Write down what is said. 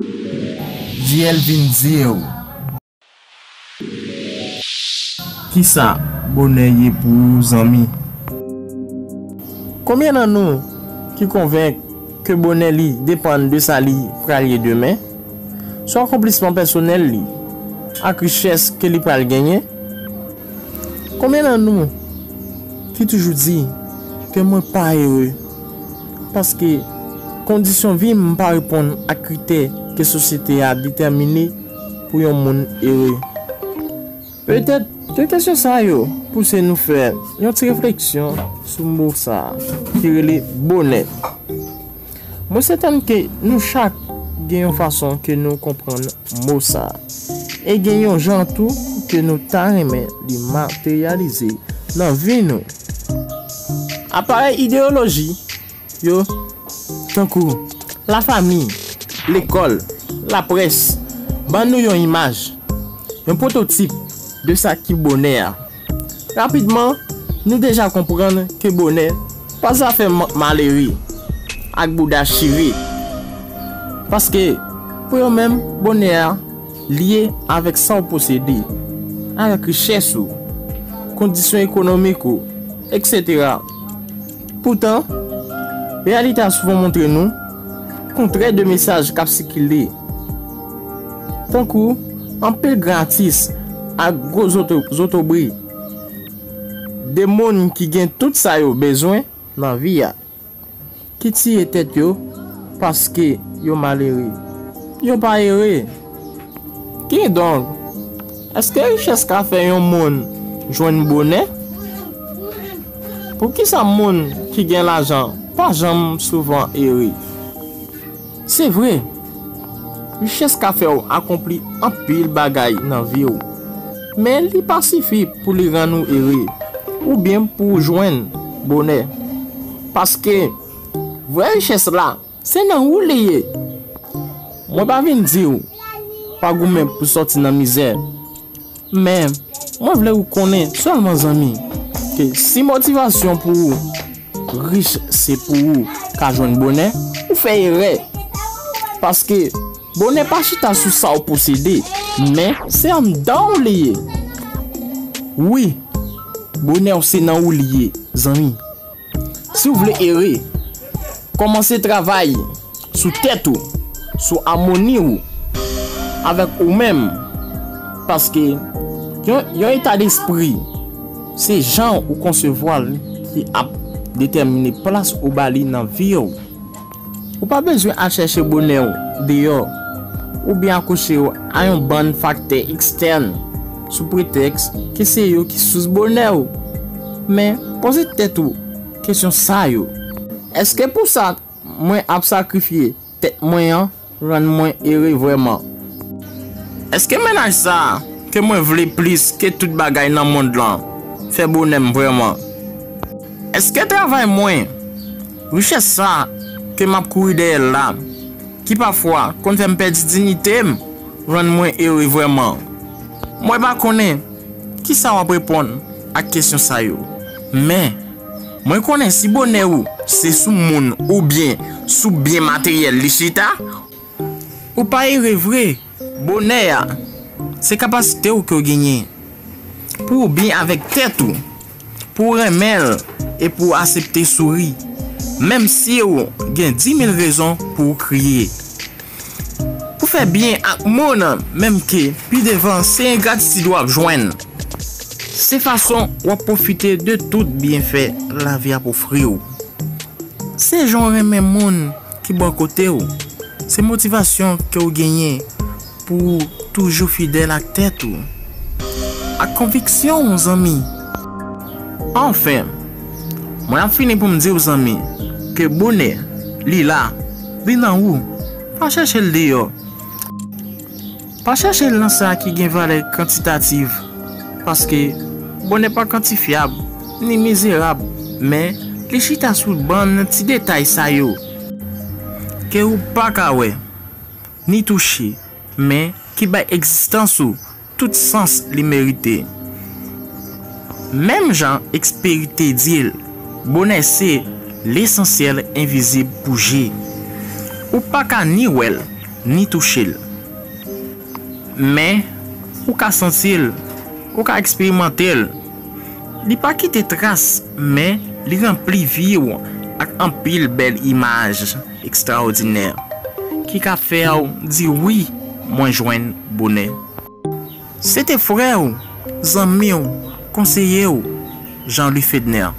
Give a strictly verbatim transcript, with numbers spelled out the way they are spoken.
J L vin di w. Kisa bonè ye pou ou, zanmi? Konbyen nan nou ki konvenk ke bonè li depann de sa li pral ye demen, swa akonplisman pèsonèl li, ak richès ke li pral genyen? Konbyen nan nou ki toujou di ke mwen pa ere paske kondisyon vi m pa reponn ak kritè ke sosyete a detèmine pou yon moun ere? Petèt ke kesyon sa yo pouse nou fè yon ti refleksyon sou mo sa a ki rele bonè. Mwen sèten ke nou chak gen yon fason ke nou konprann mo sa a, e gen yon jan tou ke nou ta renmen li materyalize nan vi nou. Aparèy ideyoloji yo, tankou lafanmi, lekòl, laprès, ban nou yon imaj, yon pwototip de sa ki bonè a. Rapidman, nou deja konprann ke bonè pa zafè ma-, malere ak bouda chire. Paske, pou yo menm, bonè a lye avèk sa w posede, avèk richès ou, kondisyon ekonomik ou, etsetera. Poutan, reyalite a souvan montre nou kontrè de mesaj k ap sikile, tankou anpil gratis ak gwo zoto-, zotobri de moun ki gen tout sa yo bezwen nan vi a, ki tiye tèt yo paske yo malere. Yo pa ere. Kidonk, èske richès ka fè yon moun jwenn bonè? Poukisa moun ki gen lajan pa janm souvan ere? Se vre, richès ka fè w akonpli anpil bagay nan vi w, men li pa sifi pou li rann ou ere oubyen pou w jwenn bonè. Paske vrè richès la, se nan ou li ye. Mwen pa vin di w pa goumen pou sòti nan mizè, men mwen vle ou konnen sèlman, zanmi, ke si motivasyon pou ou rich se pou ou ka jwenn bonè, ou fè erè. Paske bonè pa chita sou sa w posede, men se anndan w li ye. Wi, bonè w se nan ou li ye, zanmi. Si w vle ere, kòmanse travay sou tèt ou, sou amoni ou avèk ou menm. Paske yon, yon eta despri, se jan ou konsevwa l ki ap detèmine plas ou ba li nan vi w. Ou pa bezwen al chèche bonè w deyò, oubyen akwoche w a yon bann faktè ekstèn sou pretèks ke se yo ki sous bonè w. Men, poze tèt ou kesyon sa yo. Èske pou sa mwen ap sakrifye tèt mwen an rann mwen ere vrèman? Èske mennaj sa a ke mwen vle plis ke tout bagay nan mond lan fè bonè m vrèman? Èske travay mwen, richès sa a ke m ap kouri dèyè l la, ki pafwa konn fè m pèdi diyite m, rann mwen ere vrèman? Mwen pa konnen kisa w ap reponn ak kesyon sa yo, men mwen konnen si bonè ou se sou moun oubyen sou byen materyèl li chita, ou pa ere vre. Bonè a, se kapasite w ke w genyen pou w byen avèk tèt ou, pou w renmen l e pou w aksepte souri, menm si w gen dimil rezon pou w kriye. Pou fè byen ak moun, menm ke pi devan se engratitid w ap jwenn. Se fason w ap pwofite de tout byenfè lavi ap ofri w. Se jan w renmen moun ki bò kote w. Se motivasyon ke w genyen pou w toujou fidèl ak tèt ou, ak konviksyon w, zanmi. Anfen, mwen ap fini pou m di w, zanmi, ke bonè, li la, li nan ou. Pa chèche l deyò. Pa chèche l nan sa ki gen valè kantitativ, paske bonè pa kantifyab, ni mezirab, men li chita sou bann ti detay sa yo, ke ou pa ka wè, ni touche, men ki bay egzistans ou tout sans li merite. Menm jan Ekseperi te di l, bonè se lesansyèl envizib pou je. Ou pa ka ni wè l, ni touche l. Men, ou ka santi l, ou ka eksperimante l. Li pa kite tras, men li ranpli vi w ak anpil bèl imaj ekstraòdinè ki ka fè w di wi, mwen jwenn bonè. Se te frè w, zanmi w, konseye w, Jean-Louis Fedner.